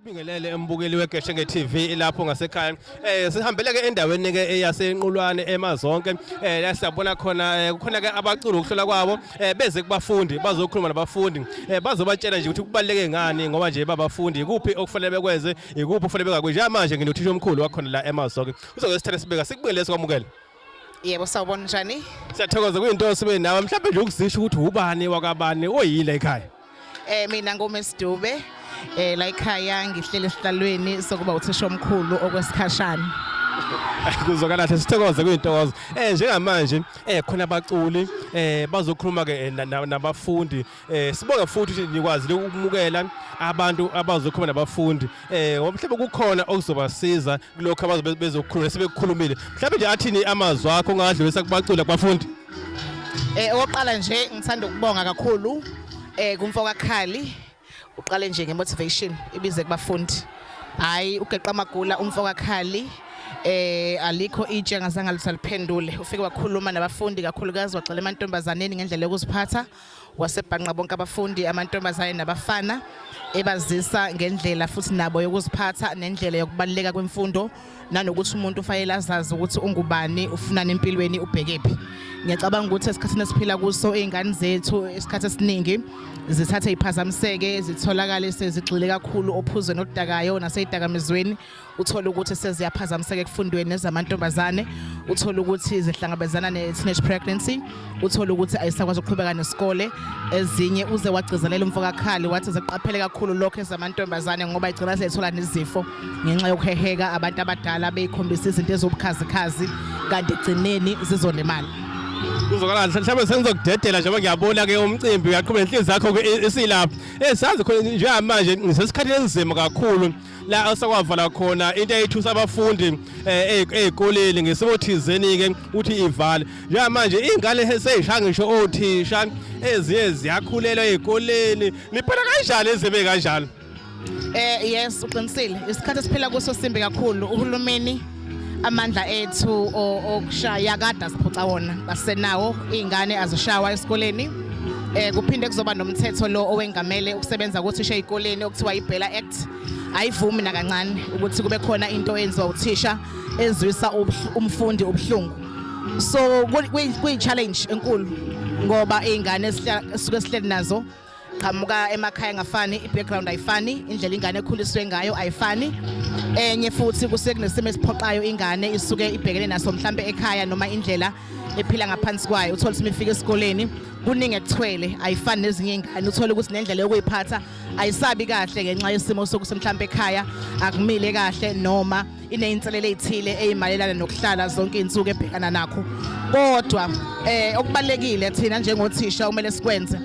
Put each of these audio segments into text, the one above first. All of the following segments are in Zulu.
Bingelele embukeli weGeshe nge-TV lapho ngasekhaya. Sihambele ke endaweni ke eyaseNqulwane eMazonke. La siyabona khona kukhona ke abaculi ukuhlola kwabo beze kubafundi bazokhuluma nabafundi. Bazobatshela nje ukuthi kubaluleke ngani ngoba nje babafundi ikuphi okufanele bekwenze, ikuphi okufanele bengakwenzi. Njengamanje nginothisha omkhulu wakhona la eMazonke. Uzoke sithele sibeka sikubingelele sikwamukele. Yebo, sawubona, njani? Siyathokoza kuyinto sibe nawe. Mhlawumbe nje ukuzisho ukuthi ubani wakabani oyile ekhaya. Mina nguMiss Dube. La ekhaya ngihlele esihlalweni sokuba uthisha omkhulu okwesikhashana. Kuzwakala kahle, sithokoze kuyintokozo. Njengamanje khona abaculi bazokhuluma ke nabafundi. Sibonge futhi ukuthi nikwazile ukumukela abantu abazokhuluma nabafundi. Ngoba mhlawumbe kukhona okuzobasiza kulokho abazobe bezokhuluma sebekukhulumile. Mhlawumbe nje athini amazwi akho ongadlulisa kubaculi kubafundi? Okokuqala nje ngithanda ukubonga kakhulu kumfoka Khali. Uqale nje ngemotivation ibize kubafundi. Hayi, ugeqa amagula umfoka Khali, alikho itshe ngazange lisaliphendule. Ufike wakhuluma nabafundi, kakhulukazi wagxila emantombazaneni ngendlela yokuziphatha, wasebhanqa bonke abafundi, amantombazane nabafana, ebazisa ngendlela futhi nabo yokuziphatha nendlela yokubaluleka kwemfundo nanokuthi umuntu ufanele azazi ukuthi ungubani, ufunani empilweni, ubhekephi. Ngiyacabanga ukuthi esikhathini esiphila kuso izingane zethu isikhathi esiningi zithathe iphazamiseke, zitholakale sezigxile kakhulu ophuzweni oludakayo naseyidakamizweni. Uthola ukuthi seziyaphazamiseka ekufundweni nezamantombazane, uthola ukuthi zihlangabezana ne-teenage pregnancy, uthola ukuthi ayisakwazi ukuqhubeka nesikole ezinye. Uze wagcizelela umfo kaKhali wathi ziqaphele kakhulu lokho ezamantombazane ngoba igcina seyithola nezifo ngenxa yokuheheka abantu abadala beyikhombisa izinto eziwubukhazikhazi kanti egcineni zizolimala. Kuzwakala kahle. Mhlawumbe sengizokudedela njengoba ngiyabona ke umcimbi uyaqhubeka, inhliziyo yakho ke isilapha. Sazi khona njengamanje ngisesikhathini esinzima kakhulu la osekwavala khona into eyithusa abafundi ey'koleni ngesimo thizeni-ke ukuthi ivale. Njengamanje iy'ngane sey'shaya ngisho othisha, ezinye ziyakhulelwa ey'koleni. Niphela kanjani ezime kanjalo? Yes, uqinisile. Isikhathi esiphila kuso simbi kakhulu. Uhulumeni amandla ethu okushaya kade asiphuca wona. Asenawo, izingane azishawa esikoleni. Kuphinde kuzoba nomthetho lo owengamele ukusebenza kothisha ezikoleni okuthiwa iBELA Act. Ayivumi nakancane ukuthi kube khona into eyenziwa uthisha ezwisa umfundi ubuhlungu. So kuyi challenge enkulu ngoba izingane esisuke sihleli nazo qhamuka emakhaya angafani, i-background ayifani, indlela ingane ekhuliswe ngayo ayifani. Enye futhi kusuke kunesimo esiphoqayo ingane isuke ibhekene naso mhlambe ekhaya noma indlela ephila ngaphansi kwayo. Uthola ukuthi ifika esikoleni kuningi ekuthwele, ayifani nezinye ingane. Uthola ukuthi nendlela yokuyiphatha ayisabi kahle ngenxa yesimo sokuthi mhlambe ekhaya akumile kahle noma ineyinselele ezithile ezimayelana nokuhlala zonke izinsuku ebhekana nakho. Kodwa okubalekile thina njengothisha kumele sikwenze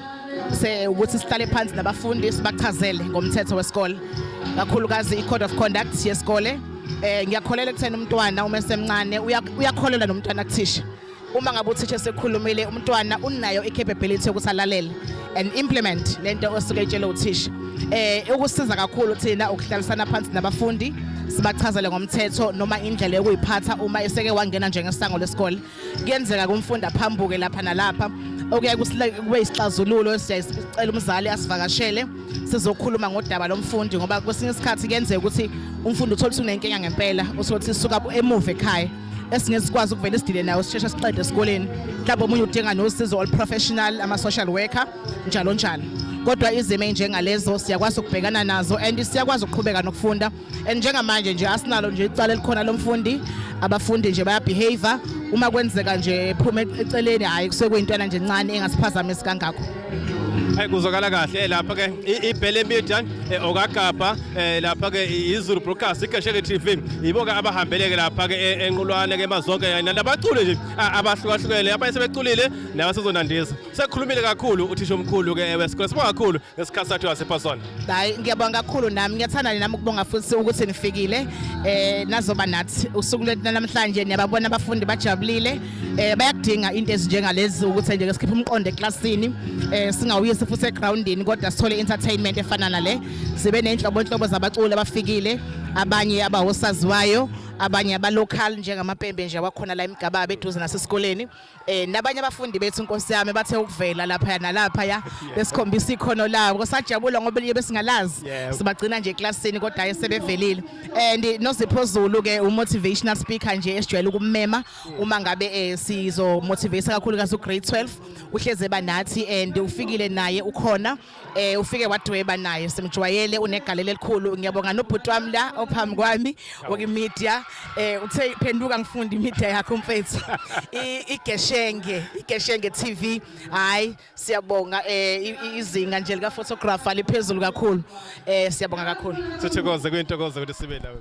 se ukuthi sihlale phansi nabafundi sibachazele ngomthetho wesikole, kakhulukazi i-code of conduct yesikole. Ngiyakholela ekutheni umntwana uma esemncane uyakholelwa nomntwana kuthisha. Uma ngabe uthisha esekhulumile, umntwana unayo i-capability yokuthi alalele and implement lento osuke etshele uthisha. Ukusiza kakhulu thina ukuhlalisana phansi nabafundi sibachazele ngomthetho noma indlela yokuyiphatha uma eseke wangena njengesango lesikole. Kuyenzeka kumfundi aphambuke lapha nalapha, okuyaye kube isixazululo siyacela umzali asivakashele sizokhuluma ngodaba lomfundi, ngoba kwesinye isikhathi kuyenzeka ukuthi umfundi uthole ukuthi unenkinga ngempela, uthole ukuthi isuka emuva ekhaya esingeke sikwazi ukuvela isidile nayo sisheshe siqede esikoleni. Mhlawumbe omunye udinga nosizo olu-professional, ama-social worker, njalo njalo. Kodwa izimo ey'njengalezo siyakwazi ukubhekana nazo and siyakwazi ukuqhubeka nokufunda. And njengamanje nje asinalo nje icala elikhona lomfundi, abafundi nje bayabehave. Uma kwenzeka nje ephume eceleni, hhayi, kusuke kuyintwana nje encane engasiphazamisi kangakho. Hayi, kuzwakala kahle. Lapha ke iBhele Media, okagabha lapha ke iZulu Broadcast, iGesheke TV, yibo ke abahambeleke lapha ke eNqulwane ke eMazonke nabaculi nje abahlukahlukene, abanye sebeculile nabasezonandisa. Sekukhulumile kakhulu uthisha omkhulu ke wesikole. Sibonga kakhulu ngesikhathi sakho wasipha sona. Hayi, ngiyabonga kakhulu nami. Ngiyathanda nami ukubonga futhi ukuthi nifikile nazoba nathi usuku lwethu namhlanje. Niyababona abafundi bajabulile, bayakudinga into ezinjengalezi ukuthi nje sikhiphe umqondo eklasini, singawuyisi futhi egroundini, kodwa sithole entertainment efana nale, sibe nenhlobo nhlobo zabaculi abafikile, abanye abawosaziwayo. Abanye aba local njengamapembe nje awakhona la eMgababa eduze nasesikoleni. Nabanye abafundi bethu, Nkosi yami, bathe ukuvela lapha nalapha ya besikhombisa ikhono labo. Sajabula ngoba liye besingalazi. Sibagcina nje eklasini, kodwa aye sebevelile. And noZipho Zulu ke, u-motivational speaker nje esijwayele ukummema uma ngabe sizo motivate kakhulu kazi grade 12, uhleze banathi and ufikile naye, ukhona, ufike wadweba naye, simjwayele, unegalelo elikhulu. Ngiyabonga nobhuti wami la ophambi kwami woki-media, uthe phenduka ngifunde i-media yakho mfethu, iGeshenge TV. Hayi, siyabonga, izinga nje lika photographer liphezulu kakhulu. Siyabonga kakhulu. Sithokoze, kuyintokozo ukuthi sibe nawe.